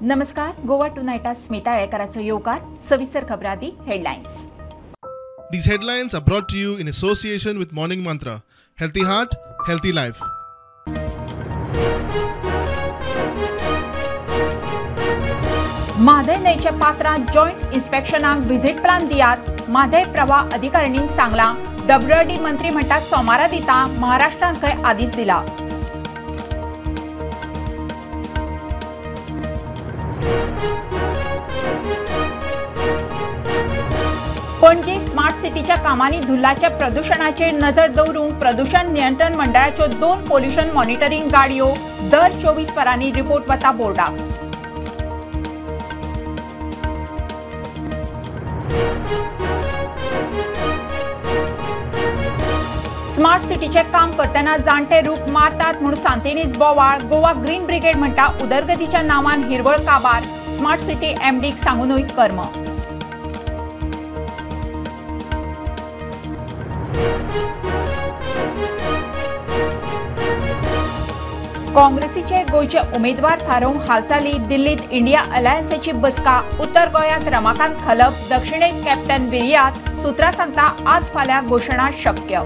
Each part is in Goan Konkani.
नमस्कार, गोवा टुनायटात स्मिता येळेकराचो येवकार. सविस्तर खबरां आदी headlines. These headlines are brought to you in association with Morning Mantra. Healthy heart, healthy life. Mhadei न्हंयच्या पात्रांत जॉयंट इन्स्पेक्शनाक व्हिजीट प्लान दियात, म्हादय प्रवाह अधिकारिणीन सांगलां. डब्ल्यूआरडी मंत्री म्हणटा सोमारा दिता, महाराष्ट्रान खंय आदीच दिला. पणजी स्मार्ट सिटीच्या कामांनी धुल्लाच्या प्रदुशणाचेर नजर दवरूंक प्रदुशण नियंत्रण मंडळाच्यो 2 पोल्युशन मॉनिटरींग गाडयो दर 24 वरांनी रिपोर्ट वता बोर्डाक. स्मार्ट सिटीचें काम करतना जाणटे रूख मारतात म्हूण सांतेनीच बोवाळ. गोवा ग्रीन ब्रिगेड म्हणटा उदरगतीच्या नांवान हिरवळ काबार, स्मार्ट सिटी एमडीक सांगुनूय कर्म. काँग्रेसीचे गोंयचे उमेदवार थारोवंक हालचाली. दिल्लीत इंडिया अलायन्साची बसका. उत्तर गोंयांत रमाकांत खलप, दक्षिणेत कॅप्टन विरियात. सूत्रां सांगता आज फाल्यां घोशणा शक्य.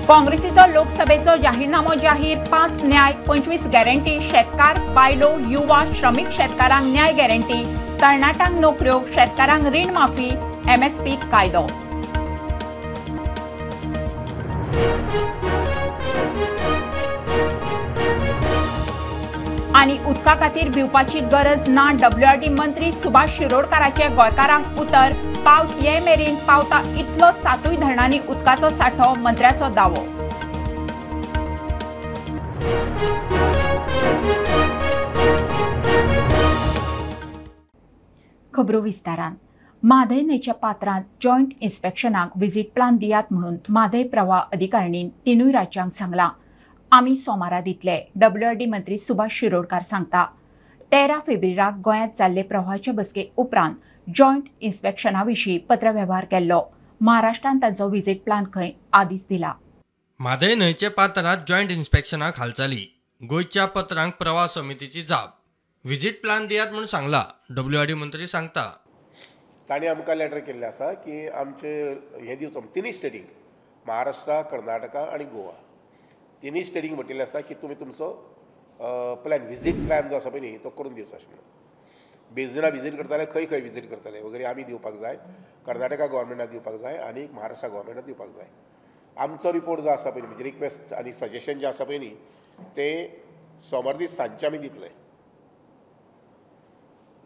काँग्रेसीचो लोकसभेचो जाहीरनामो जाहीर. 5 न्याय, 25 गॅरंटी. शेतकार, बायलो, युवा, श्रमीक शेतकारांक न्याय गॅरंटी, तरणाट्यांक नोकऱ्यो, शेतकारांक रीण माफी, एमएसपी कायदो. आनी उदका खातीर भिवपाची गरज ना, डब्ल्यूआरडी मंत्री सुभाष शिरोडकाराचे गोंयकारांक उतर. पावस ये मेरेन पावता इतलो 7 धरणांनी उदकाचो सांठो, मंत्र्याचो दावो. खबरो विस्तारान. म्हादय न्हंयच्या पात्रांत जॉयंट इन्स्पेक्शनाक व्हिजीट प्लान दियात म्हणून म्हादय प्रवाह अधिकारिणीन 3 राज्यांक सांगलां. आमी सोमारा दितले, डब्ल्यूआरडी मंत्री सुभाष शिरोडकार सांगता. 13 फेब्रुवाराक गोंयांत जाल्ले प्रवाहाचे बसके उपरांत जॉयंट इन्स्पेक्शना विशीं पत्रवेव्हार केल्लो. महाराष्ट्रान तांचो व्हिजीट प्लान खंय आदीच दिला. म्हादय न्हंयचे पात्रांत जॉयंट इन्स्पेक्शनाक हालचाली. गोंयच्या पत्रांक प्रवाह समितीची जाप. व्हिजीट प्लान दियात म्हूण सांगला, डब्ल्यूआरडी मंत्री सांगता. तांणी आमकां लेटर केल्लें आसा की आमचे हें दिवचो तिनूय स्टेटींक, महाराष्ट्र, कर्नाटका आनी गोवा, तिनूय स्टेटींक म्हटिल्लें आसा की तुमी तुमचो प्लॅन, व्हिजीट प्लॅन जो आसा पळय न्ही तो करून दिवचो अशें म्हणून. बेजिना व्हिजीट करताले, खंय खंय व्हिजीट करताले वगैरे आमी दिवपाक जाय, कर्नाटका गव्हर्मेंटाक दिवपाक जाय आनी महाराष्ट्र गव्हर्मेंटाक दिवपाक जाय. आमचो रिपोर्ट जो आसा पळय न्ही, म्हणजे रिक्वेस्ट आनी सजेशन जें आसा पळय न्ही ते सोमार दीस सांजचे आमी दितले.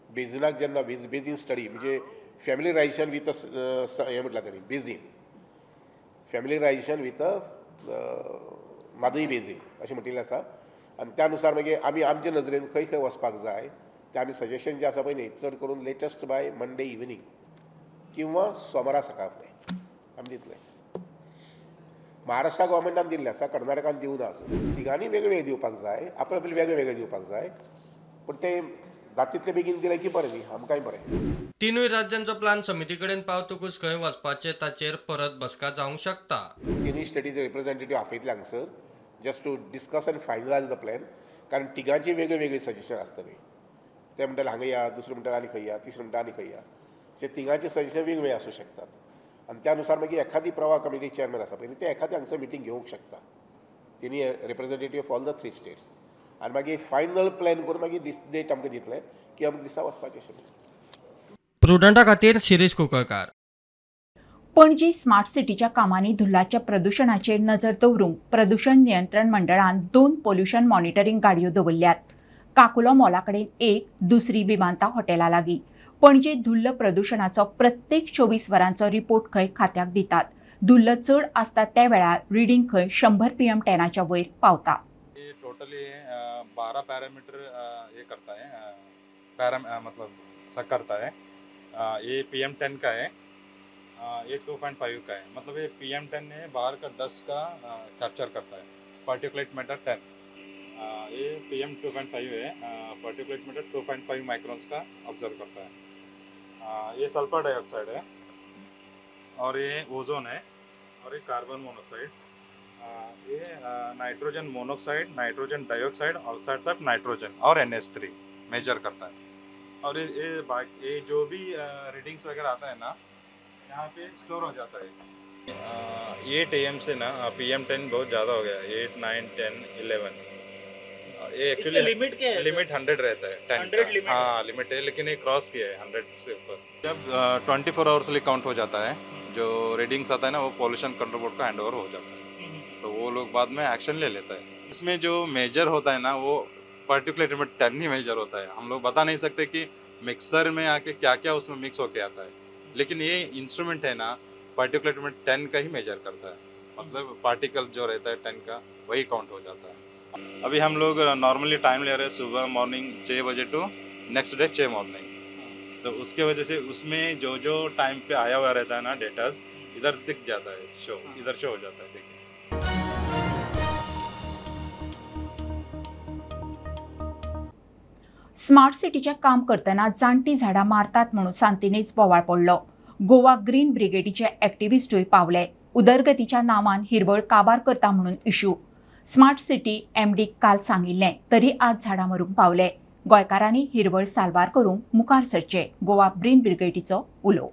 बेजिनाक जेन्ना बेजीन स्टडी म्हणजे फॅमिलियरायझेशन विथ हें म्हटलां तांणी, basin, familiarisation with Mhadei basin अशें म्हटिल्लें आसा. आनी त्या नुसार मागीर आमी आमचे नजरेन खंय खंय वचपाक जाय ते आमी सजेशन जें आसा पळय न्ही चड करून लेटस्ट बाय मंडे इव्हनींग किंवा सोमारा सकाळ फुडें आमी दितले. महाराष्ट्र गव्हर्मेंटान दिल्लें आसा, कर्नाटकान दिवना अजून. तिगांनी वेगळे वेगळे दिवपाक जाय, आपले आपले वेगळे वेगळे दिवपाक जाय, पूण ते जाता तितले बेगीन दिलें की बरें न्ही, आमकांय बरें. 3 राज्यांचो प्लान समिती कडेन पावतकूच खंय वचपाचें ताचेर परत बसका जावंक शकता. 3 स्टेटीचे रिप्रेझेंटेटिव्ह आपयतले हांगसर just to discuss and finalise the plan, कारण तिगांची वेगळी वेगळी सजेशन आसतली. ते म्हणटाले हांगा या, दुसरे म्हणटाले आनी खंय या, तिसरे म्हणटा आनी खंय या, ते तिगांचे सजेशन वेगवेगळे आसूं शकतात. आनी त्या नुसार मागीर एखादी प्रवाह कमिटी चेअरमॅन आसा पळय ते एखादी हांगसर मिटींग घेवंक शकता, तिनी representative of all the 3 states, आनी मागीर फायनल प्लॅन करून मागीर डेट आमकां दितले की अमक दिसा वचपाचें अशें. प्रुडंटा खातीर शिरीष कुंकळकार. पणजी स्मार्ट सिटीच्या कामांनी धुल्लाच्या प्रदुशणाचेर नजर दवरूंक प्रदुशण नियंत्रण मंडळान 2 पोल्युशन मॉनिटरींग गाडयो दवरल्यात. काकुलो मॉला कडेन एक, दुसरी विमानता हॉटेला लागीं. पणजे धुल्ल प्रदुशणाचो प्रत्येक 24 वरांचो रिपोर्ट खंय खात्याक दितात. धुल्ल चड आसता त्या वेळार रिडींग खंय 100 PM10 वयर पावता. टोटली 12 पैरामीटर ये करता है, मतलब सक करता है. ये PM10 का है, ये 2.5 का है. मतलब ये PM10 ने बाहर का डस्ट का कैप्चर करता है, पार्टिकुलेट मैटर 10. ये PM2.5 है, पार्टिकुलेट मैटर 2.5 माइक्रोन्स का ऑब्जर्व करता है. ये सल्फर डाइऑक्साइड है और ये ओजोन है और ये कार्बन मोनोक्साइड, ये nitrogen monoxide, nitrogen dioxide, oxides of nitrogen Aur NH3 major करता है। और ये जो भी रीडिंग्स वगैरह आता है ना, यहाँ पे स्टोर हो जाता है। 8 AM से ना PM10 बहुत ज़्यादा हो गया, 8, 9, 10, 11। ये एक्चुअली लिमिट क्या है? लिमिट 100 रहता है, 10 लिमिट। हाँ लिमिट है, लेकिन ये क्रॉस किया है 100 से ऊपर। जब 24 आवर्सली काउंट हो जाता है, जो रीडिंग्स आता है ना वो पॉल्यूशन कंट्रोल बोर्ड का हैंड ओवर हो जाता है, तो वो लोग बाद में एक्शन ले लेता है। इसमें जो मेजर होता है ना वो पर्टिकुलर में 10 ही मेजर होता है। हम लोग बता नहीं सकते कि मिक्सर में आके क्या क्या उसमें मिक्स होके आता है, लेकिन ये इंस्ट्रूमेंट है ना पर्टिकुलर में 10 का ही मेजर करता है, मतलब पार्टिकल जो रहता है 10 का वही काउंट हो जाता है। अभी हम लोग नॉर्मली टाइम ले रहे हैं सुबह मॉर्निंग 6 बजे टू नेक्स्ट डे 6 मॉर्निंग, तो उसके वजह से उसमें जो जो टाइम पे आया हुआ रहता है ना डेटा इधर दिख जाता है, शो इधर शो हो जाता है। देखिए स्मार्ट सिटीचें काम करतना जाणटी झाडां मारतात म्हणून सांतिनेज बोवाळ पडलो। गोवा ग्रीन ब्रिगेडीचे एक्टिविस्टूय पावले। उदरगतीच्या नांवान हिरवळ काबार करता म्हणून इश्यू। स्मार्ट सिटी एमडीक काल सांगिल्लें तरी आज झाडां मरूंक पावले। गोंयकारांनी हिरवळ साल्वार करूंक मुखार सरचें, गोवा ग्रीन ब्रिगेडीचो उलो।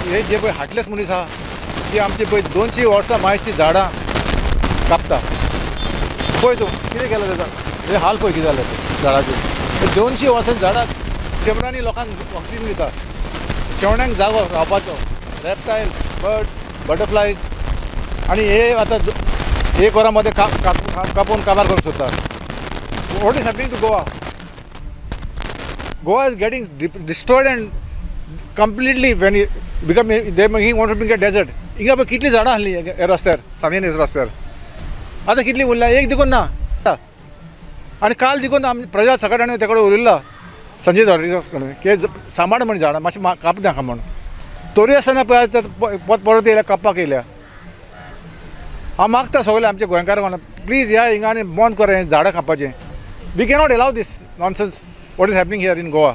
हे जे पळय हाटलेच मनीस आहा ती आमची पळय 200 वर्सां मायची झाडां कापता। पळय तूं कितें केलां तेका, हे हाल पळय कितें जालें तें झाडाचें। 200 वर्सां झाडां शंबरांनी लोकांक ऑक्सिजन दिता, शेवण्यांक जागो रावपाचो, रेप्टायल्स, बर्ड्स, बटरफ्लायज, आनी हे आतां एक वरां मदें कापून काबार करूंक सोदता। What is happening to Goa? Goa is getting destroyed and completely when it become they he want to bring a desert. हिंगा पळय कितलीं झाडां आसलीं हे रस्त्यार, सांतिनेज रस्त्यार, आतां कितलीं उरल्या एक देखून ना। आनी काल देखून आमी प्रजा सगळ्या जाणांनी ते कडेन उलयला संजय रॉड्रिगस कडेन की सांबाळ म्हण झाडां मातशें काप नाका म्हण, तरी आसतना पळय परत परत येयल्या कापपाक येयल्या। हांव मागता सगळे आमच्या गोंयकारांक प्लीज ह्या हिंगा आनी बंद कर हें झाडां कापपाचें। We cannot allow this nonsense what is happening here in Goa.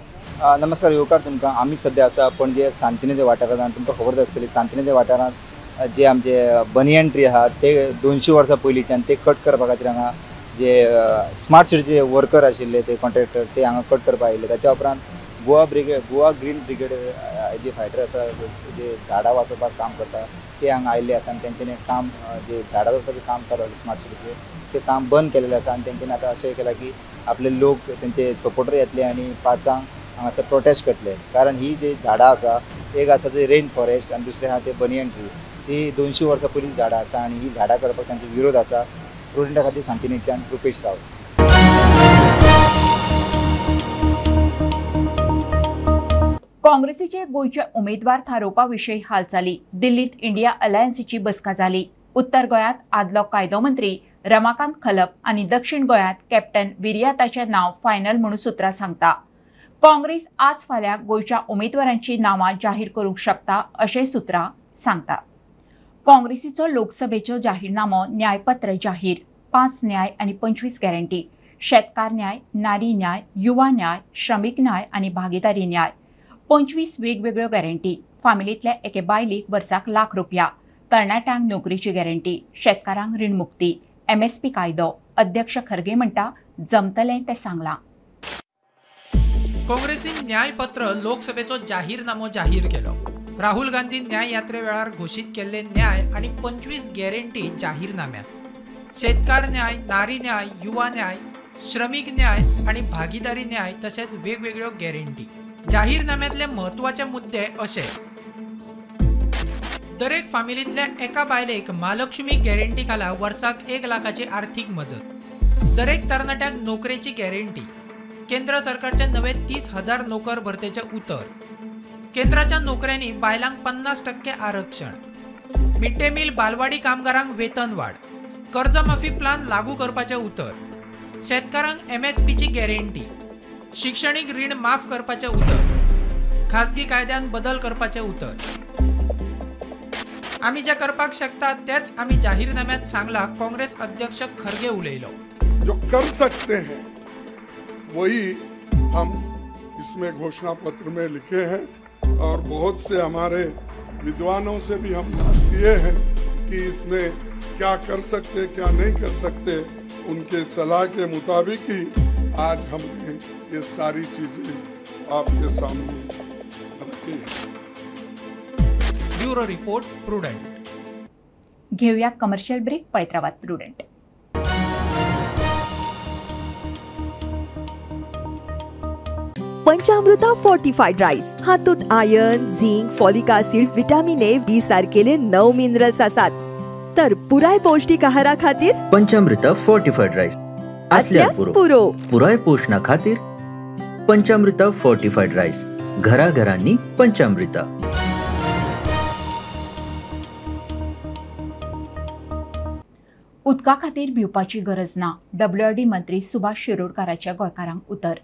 नमस्कार येवकार तुमकां। आमी सद्या आसा पणजे सांतिनेज वाठारांत आनी तुमकां खबर आसतली सांतिनेज वाठारांत जे आमचे बनियन ट्री आहा ते 200 वर्सां पयलींच्यान ते कट करपा खातीर हांगा जे स्मार्ट सिटीचे वर्कर आशिल्ले ते कॉन्ट्रॅक्टर ते हांगा कट करपाक आयिल्ले। ताच्या उपरांत गोवा ग्रीन ब्रिगेड जे फायटर आसा जे झाडां वाचोवपाक काम करता ते हांगा आयिल्ले आसा आनी तेंच्यांनी काम जे झाडां रोवपाचें काम चालू आसलें स्मार्ट सिटीचें ते काम बंद केलेलें आसा आनी तेंच्यांनी आतां अशें केलां की आपले लोक तेंचे सपोर्टर येतले आनी 5 हांगासर प्रोटेस्ट करतले। कारण ही जी झाडां आसा एक आसा ते रेन फॉरेस्ट आनी दुसरें आहा ते बनियन ट्री, ही 200 वर्सां पयलीं झाडां आसा आनी ही झाडां करपाक तांचो विरोध आसा। प्रुडंटा खातीर सांतिनेजच्यान रुपेश रावत। काँग्रेसीचे गोंयचे उमेदवार थारोवपा विशीं हालचाली। दिल्लीत इंडिया अलायन्सीची बसका जाली। उत्तर गोंयांत आदलो कायदो मंत्री रमाकांत खलप आनी दक्षिण गोंयांत कॅप्टन विरियाताचें नांव फायनल म्हणून सुत्रां सांगता। काँग्रेस आज फाल्यां गोंयच्या उमेदवारांची नांवां जाहीर करूंक शकता अशें सुत्रां सांगता। काँग्रेसीचो लोकसभेचो जाहीरनामो न्यायपत्र जाहीर। 5 न्याय आनी 25 गॅरंटी, शेतकार न्याय, नारी न्याय, युवा न्याय, श्रमीक न्याय आनी भागीदारी न्याय, 25 वेगवेगळ्यो गॅरंटी। फामिलींतल्या एके बायलेक वर्साक लाख रुपया, तरणाट्यांक नोकरीची गॅरंटी, शेतकारांक रीणमुक्ती, एमएसपी कायदो। अध्यक्ष खरगे म्हणटा जमतलें तें सांगलां। काँग्रेसीन न्यायपत्र लोकसभेचो जाहीरनामो जाहीर केलो। राहुल गांधी न्याय यात्रे वेळार घोशीत केल्ले न्याय आनी 25 गॅरंटी जाहीरनाम्यात। शेतकार न्याय, नारी न्याय, युवा न्याय, श्रमीक न्याय आनी भागीदारी न्याय तशेंच वेगवेगळ्यो गॅरंटी। जाहीरनाम्यांतले म्हत्वाचे मुद्दे अशे: दरेक फामिलींतल्या एका बायलेक महालक्ष्मी गॅरंटी खाला वर्साक 1 लाखाची आर्थीक मजत, दरेक तरणाट्याक नोकरेची गॅरंटी, केंद्र सरकारच्या नवे 30,000 नोकर भरतेचे उतर, केंद्राच्या नोकऱ्यांनी बायलांक 50% आरक्षण, मिड डे मील बालवाडी कामगारांक वेतन वाड, कर्जमाफी प्लान लागू करपाचें उतर, शेतकारांक एमएसपीची गॅरंटी, शिक्षणीक रीण माफ करपाचें उतर, खासगी कायद्यान बदल करपाचें उतर। आमी जे करपाक शकता तेच आमी जाहीरनाम्यात सांगला, काँग्रेस अध्यक्ष खरगे उलयलो। जो कर सकते हैं वही हम इसमें घोषणा पत्र में लिखे हैं और बहुत से हमारे विद्वानों से भी हम बात किए हैं कि इसमें क्या कर सकते क्या नहीं कर सकते। उनके सलाह के मुताबिक ही आज हमने ये सारी चीजें आपके सामने रखी हैं। Bureau report, Prudent. घेऊया कमर्शियल ब्रेक, पळयत रावात प्रुडंट। पंचामृता फोर्टिफाईड राईस हातूंत iron, zinc, folic acid, vitamin A, B सारकेले 9 minerals आसात। तर पुराय पौष्टिक आहारा खातीर पंचामृता फोर्टिफाईड राईस आसल्यार पुरो। पुराय पोषणा खातीर पंचामृता फोर्टिफाईड राईस, घराघरांनी पंचामृता। उदका खातीर भिवपाची गरज ना, डब्ल्यूआरडी मंत्री सुभाष शिरोडकाराच्या गोंयकारांक उतर।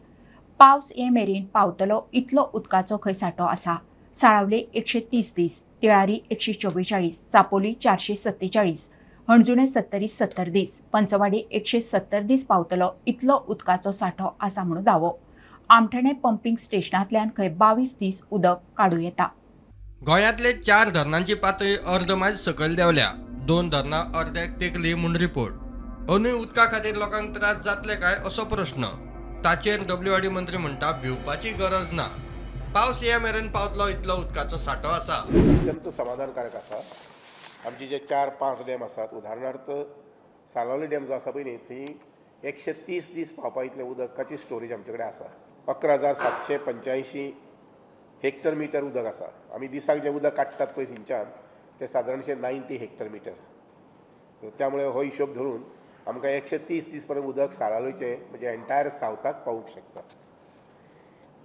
पावस ये मेरेन पावतलो इतलो उदकाचो खंय सांठो आसा। साळावले 130 दीस, तिळारी 144, चापोली 447, हणजुणे 70 दीस, पंचवाडी 170 दीस पावतलो इतलो उदकाचो सांठो आसा म्हणून दावो। आमठाणे पंपिंग स्टेशनांतल्यान खंय 22 दीस उदक काडूं येता। गोंयांतले 4 धरणांची पातळी अर्द मायल सकयल देंवल्या, 2 धरणां अर्द्याक तेंकली म्हूण रिपोर्ट। अंदूय उदका खातीर लोकांक त्रास जातले काय असो प्रश्न। ताचेर डब्ल्यूआरडी मंत्री म्हणटा भिवपाची गरज ना, पावस ये मेरेन पावतलो इतलो उदकाचो सांठो आसा। अत्यंत समाधानकारक आसा। आमचे जे 4-5 डॅम आसात, उदाहरणार्थ सालावली डॅम जो आसा पळय न्ही, थंय 130 दीस पावपा इतलें उदकाची स्टोरेज आमचे कडेन आसा। 11,785 हेक्टर मिटर उदक आसा। आमी दिसाक जें उदक काडटात पळय थंयच्यान ते सादारणशें 90 हेक्टर मिटर। त्यामुळे हो हिशोब धरून आमकां 130 दीस पर्यंत उदक साळावलीचें म्हणजे एंटायर सावथाक पावूंक शकता।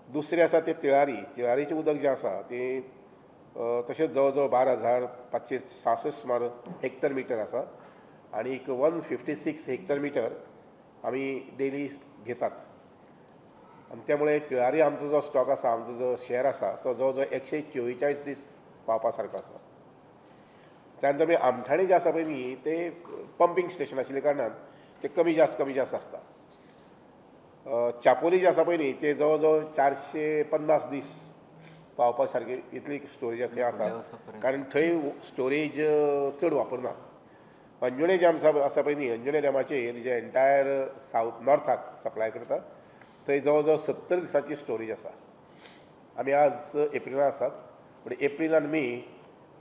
दुसरें आसा तें तिळारी, तिळारीचें उदक जें आसा तें तशेंच जवळ जवळ 12,566 सुमार हेक्टर मिटर आसा आनी 156 हेक्टर मिटर आमी डेली घेतात। आनी त्यामुळे तिळारी आमचो जो स्टॉक आसा, आमचो जो शेअर आसा तो जवळ जवळ 144 दीस पावपा सारको आसा। त्यानंतर मागीर आमठाणे जें आसा पळय न्ही ते पंपिंग स्टेशन आशिल्ल्या कारणान ते कमी जास्त आसता। चापोली जें आसा पळय न्ही ते जवळ जवळ 450 दीस पावपा सारकी इतली स्टोरेज थंय आसा, कारण थंय स्टोरेज चड वापरनात। अंजुणे जें आसा पळय न्ही, अंजुणे डॅमाचेर जे एंटायर सावथ नॉर्थाक सप्लाय करता थंय जवळ जवळ 70 दिसांची स्टोरेज आसा। आमी आज एप्रिलान आसात, पूण एप्रिल आनी मे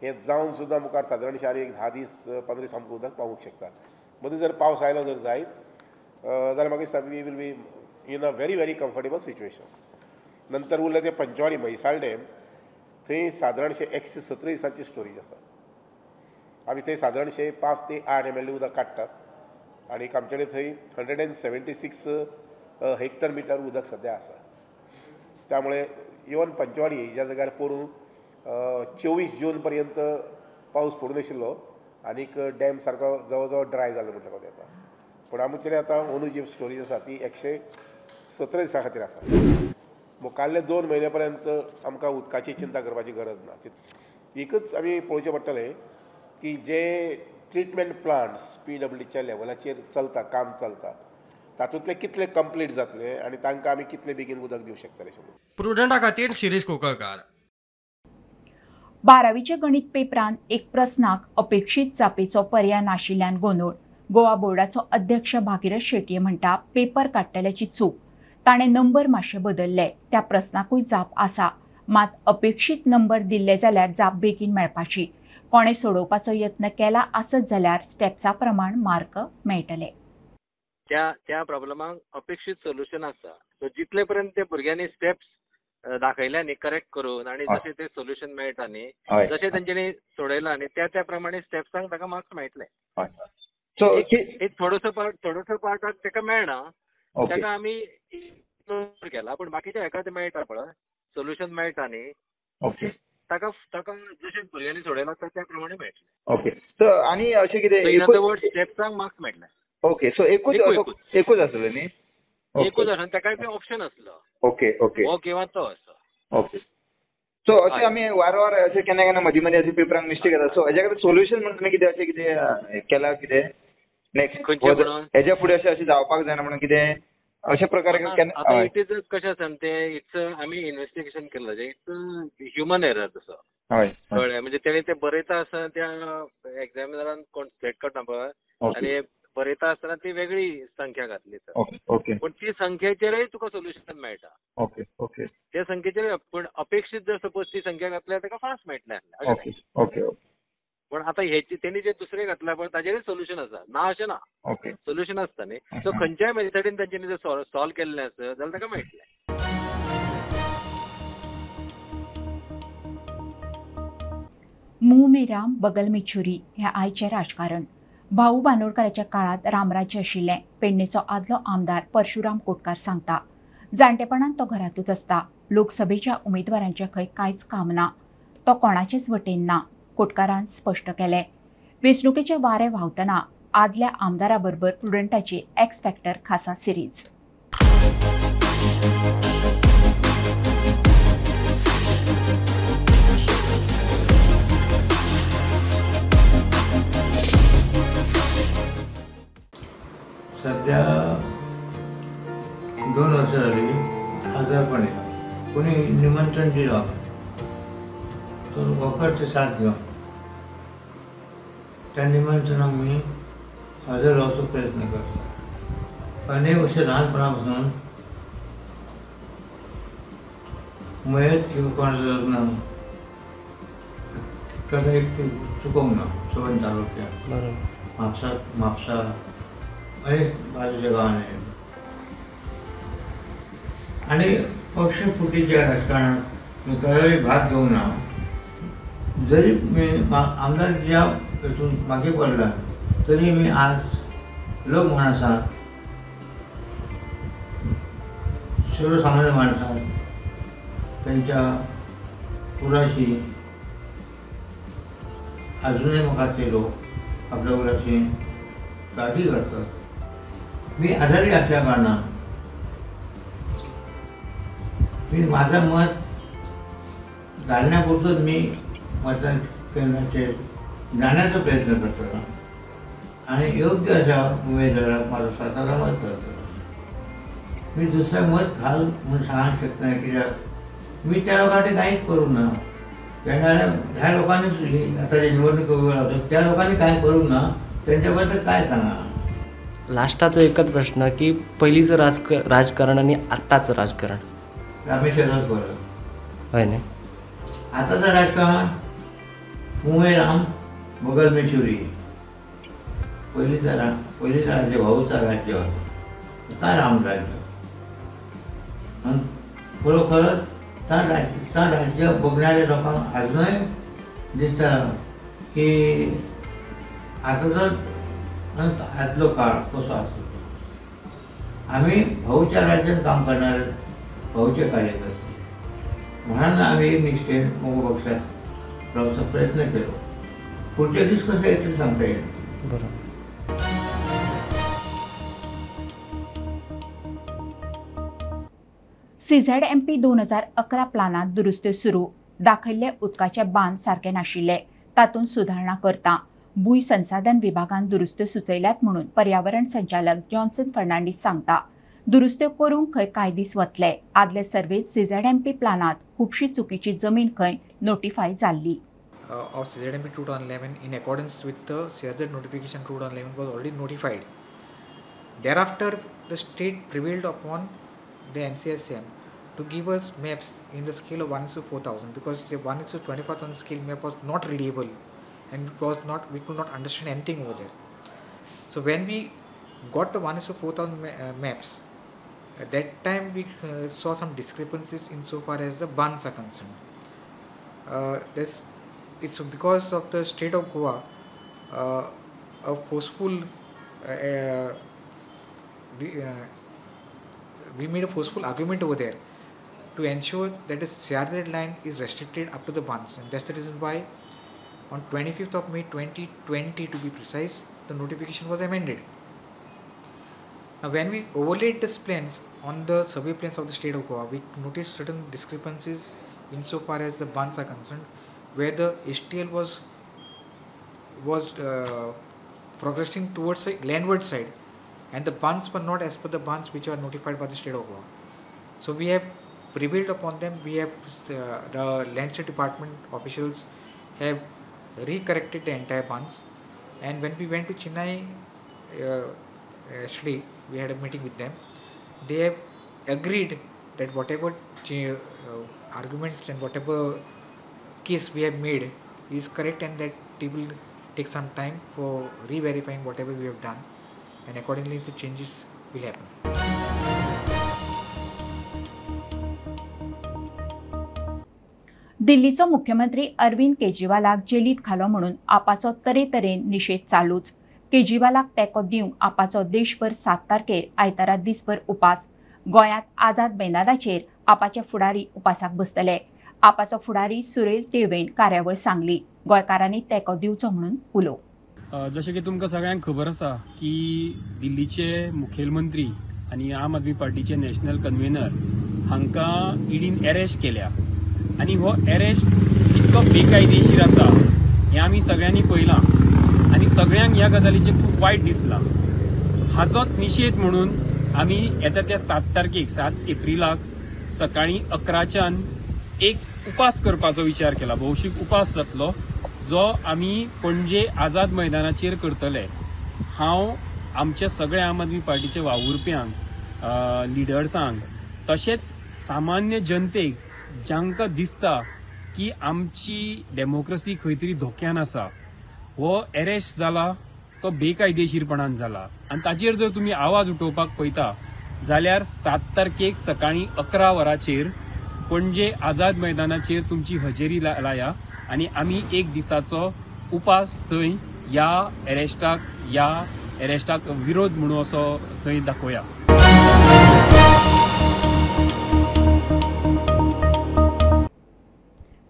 हे जावन सुद्दां मुखार सादारणशें आनी एक 10 दीस 15 दीस आमकां उदक पावूंक शकता। मदीं जर पावस आयलो जर जायत जाल्यार म्हाका दिसता we will be in a very very comfortable situation. नंतर उरलें तें पंचवाडी म्हैसाळ डॅम, थंय सादारणशें 117 दिसांची स्टोरेज आसा। आमी थंय सादारणशें 5 ते 8 MLD उदक काडटात आनी आमचे कडेन थंय 176 हेक्टर मिटर उदक सद्या आसा। त्यामुळे इवन पंचवाडी ज्या जाग्यार पोरूं 24 जून पर्यंत पावस पडून आशिल्लो आनीक डॅम सारको जवळ जवळ ड्राय जालो म्हटल्यार कोता येता, पूण आमचे कडेन आतां अंदू जी स्टोरेज आसा ती 117 दिसां खातीर आसा। मुखाल्ले 2 म्हयने पर्यंत आमकां उदकाची चिंता करपाची गरज ना। एकच आमी पळोवचें पडटलें की जे ट्रिटमेंट प्लांट्स PWDच्या लेवलाचेर चलता, काम चलता, तातूंतले कितले कंप्लीट जातले आनी तांकां आमी कितले बेगीन उदक दिवंक शकतले। प्रुडंटा खातीर शिरीष कोकळकार। 12वीच्या गणित पेपरान एक प्रस्नाक अपेक्षीत जापेचो पर्याय नाशिल्ल्यान गोंदळ। गोवा बोर्डाचो अध्यक्ष भागीरथ शेटये म्हणटा पेपर काडटल्याची चूक, ताणें नंबर मातशे बदलले, त्या प्रस्नाकूय जाप आसा, मात अपेक्षीत नंबर दिल्ले जाल्यार जाप बेगीन मेळपाची। कोणें सोडोवपाचो यत्न केला आसत जाल्यार स्टेप्सा प्रमाण मार्क मेळटले। त्या त्या प्रॉब्लमाक अपेक्षीत सोल्युशन आसा। सो जितले पर्यंत ते भुरग्यांनी स्टेप्स दाखयल्या न्ही करेक्ट करून आनी जशें ते सोल्युशन मेळटा न्ही जशें तेंच्यांनी सोडयलां न्ही त्या त्या प्रमाणे स्टेप्सांक ताका मार्क्स मेळटले. सो एक थोडोसो पार्टाक ताका मेळना, ताका आमी केला, पूण बाकीच्या हेका ते मेळटा पळय सोल्युशन मेळटा न्ही ताका ताका जशें भुरग्यांनी सोडयलां त्या प्रमाणे मेळटलें. ओके, सो आनी अशें कितें इन अदर वर्ड स्टेप्सांक मार्क्स मेळटले. ओके, सो एकूच आसलें न्ही, एकूच आसलो ताकाय बी ऑप्शन आसलो. ओके ओके, हो किंवा तो असो. ओके, सो अशें आमी वारंवार अशें केन्ना केन्ना मदीं मदीं अशें पेपरांक मिस्टेक येता, सो हेज्या खातीर सोल्युशन म्हणून तुमी कितें अशें कितें केलां कितें नेक्स्ट हेज्या फुडें अशें अशें जावपाक जायना म्हणून कितें अशे प्रकारे आतां it is कशें आसा तें it's आमी इन्वेस्टिगेशन केल्लें, it's human error तसो. कळ्ळें, म्हणजे तेणी तें बरयता आसतना त्या एग्जामिनरान कोण सिलेक्ट करता पळय आनी बरयता आसतना ती वेगळी संख्या घातली तर, पूण ती संख्येचेरय तुका सोल्युशन मेळटा. ओके ओके, त्या संख्येचेर पूण अपेक्षीत जर सपोज ती संख्या घातल्यार ताका फास्ट मेळटलें आसलें. ओके ओके, पूण आतां हेची तेणी जे दुसरें घातलां पळय ताजेरय सोल्युशन आसा, ना अशें ना, सोल्युशन आसता न्ही. सो खंयच्याय मेथडीन तांच्यांनी जर सॉल्व केल्लें आसत जाल्यार ताका मेळटलें. मुंह में राम बगल में छुरी हें आयचें राजकारण. भाऊ बांदोडकाराच्या काळांत रामराज्य आशिल्लें. पेडणेचो आदलो आमदार परशुराम कोटकार सांगता, जाणटेपणान तो घरांतूच आसता, लोकसभेच्या उमेदवारांचें खंय कांयच काम ना, तो कोणाचेच वटेन ना, कोटकारान स्पश्ट केलें. वेंचणुकेचे वारें व्हांवतना आदल्या आमदारा बरोबर प्रुडंटाची एक्स फॅक्टर खासा सिरीज. सध्या 2 वर्सां जाली आजारपणे कोणी निमंत्रण दिलां तर वखरचे साथ घेवन त्या निमंत्रणाक मी हजर रावचो प्रयत्न करता. अनेक वर्ष ल्हानपणापासून मयत किंवा कोणाचं लग्न कदा एक चुकोवंक ना चोवन तालुक्यात म्हापसा म्हापसा अनेक बाजूच्या गांवांनी आनी पक्ष फुटीच्या राजकारणात मी कदापि भाग घेवंक ना. जरी मी आमदार ज्या हेतून मागे पडला तरी मी आज लोक माणसात सर्वसामान्य माणसात त्यांच्या उराशी अजूनही म्हाका ते लोक आपल्या उराशी काळजी करतात. मी आजारी असल्या कारणान मी माझं मत घालण्यापुरतंच मी मतदान केंद्राचेर जाण्याचा प्रयत्न करतलो आणि योग्य अशा उमेदवाराक माझं स्वतःचा मत करतलो. मी दुसरं मत घाल म्हणून सांगूंक शकना कित्याक मी त्या लोकांनी कांयच करूंक ना. येणाऱ्या ह्या लोकांनीच आतां जे निवडणूक उभे रावतात त्या लोकांनी कांय करूंक ना, तेंच्या बद्दल काय सांगा. लास्टाचो एकच प्रश्न की पयलींचो राजकारण आनी आतांचो राजकारण. रामेश्वराच बरं हय न्ही. आतांचं राजकारण मुंह राम बगल में छुरी. पयलींचा पयलींचा राज्य भाऊचा राज्य होता, आता राम राज्य. आणि खरोखरच त्या राज्य बघणाऱ्या लोकांक अजूनय दिसता की आतांचो आदलो काळ कसो आसलो. आमी भाऊच्या राज्यात काम करणारे भाऊचे कार्यकर्ते म्हणून आमी एक निश्ठेन मगो पक्षात रावचो प्रयत्न केलो. पुढचे दीस कसे येतील सांगता येईल. बरोबर. CZMP 2011 प्लानात दुरुस्त्यो सुरू. दाखयल्ले उदकाचे बांद सारके नाशिल्ले, तातूंत सुदारणा करता. भूंय संसाधन विभागान दुरुस्त्यो सुचयल्यात म्हणून पर्यावरण संचालक जॉन्सन फर्नांडीस सांगता. दुरुस्त्यो करूंक खंय कांय दीस वतले. आदले सर्वेत CZMP प्लानात खुबशी चुकीची जमीन खंय नोटिफाय जाल्ली. Of CZMP 2011 in accordance with the CRZ notification 2011 was already notified. Thereafter, the state prevailed upon the NCSM to give us maps in the scale of 1:4000 because the 1:25,000 scale map was not readable and was not, we could not understand anything over there. So when we got the 1:4000 maps, At that time we saw some discrepancies insofar as the bunds are concerned. It's because of the state of Goa, a forceful we made a forceful argument over there to ensure that the CRZ line is restricted up to the bunds, and that's the reason why on 25th of May 2020, to be precise, the notification was amended. Now, when we overlaid these plans on the survey plans of the state of Goa, we noticed certain discrepancies insofar as the bunds are concerned, where the STL was progressing towards the landward side, and the bunds were not as per the bunds which are notified by the state of Goa. So we have prevailed upon them. We have the Land Department officials have recorrected the entire bunds, and when we went to Chennai yesterday, we had a meeting with them. They have agreed that whatever arguments and whatever case we have made is correct, and that they will take some time for re-verifying whatever we have done, and accordingly the changes will happen. दिल्लीचो मुख्यमंत्री अरविंद केजरीवालाक जेलीत घालो म्हणून आपाचो तरेतरेन निशेध चालूच. केजरीवालाक तेंको दिवंक आपाचो देशभर 7 तारखेर आयतारा दिसभर उपास. गोंयांत आझाद मैदानाचेर आपाचे फुडारी उपासाक बसतले. आपाचो फुडारी सुरेल तिळवेन कार्यावळ सांगली. गोंयकारांनी तेंको दिवचो म्हणून उलो. जशें की तुमकां सगळ्यांक खबर आसा की दिल्लीचे मुखेलमंत्री आनी आम आदमी पार्टीचे नॅशनल कन्व्हेनर हांकां ईडीन अरेस्ट केल्या आनी हो अरेस्ट कितको बेकायदेशीर आसा हें आमी सगळ्यांनी पळयलां आनी सगळ्यांक ह्या गजालीचें खूब वायट दिसलां. हाचोच निशेध म्हणून आमी येता त्या 7 तारखेक 7 एप्रिलाक सकाळीं 11च्यान एक उपास करपाचो विचार केला. भौशीक उपास जातलो जो आमी पणजे आझाद मैदानाचेर करतले. हांव आमच्या सगळ्या आम आदमी पार्टीचे वावुरप्यांक, लिडर्सांक, तशेंच सामान्य जनतेक जांकां दिसता की आमची डेमोक्रेसी खंय तरी धोक्यान आसा, हो अरेस्ट जाला तो बेकायदेशीरपणान जाला आनी ताचेर जर तुमी आवाज उठोवपाक पळयता जाल्यार 7 तारखेक सकाळीं 11 वरांचेर पणजे आझाद मैदानाचेर तुमची हजेरी लाया आनी आमी एक दिसाचो उपास थंय ह्या अरेस्टाक विरोध म्हणून असो थंय दाखोवया.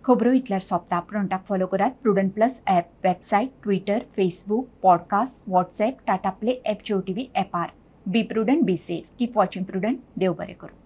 खबरो इतल्यार सोंपता. प्रुडंटाक फॉलो करात Prudent plus app, website, Twitter, Facebook, podcast, WhatsApp, Tata Play app, Jio TV ऍपार. Be prudent, be safe, keep watching Prudent. देव बरें करूं.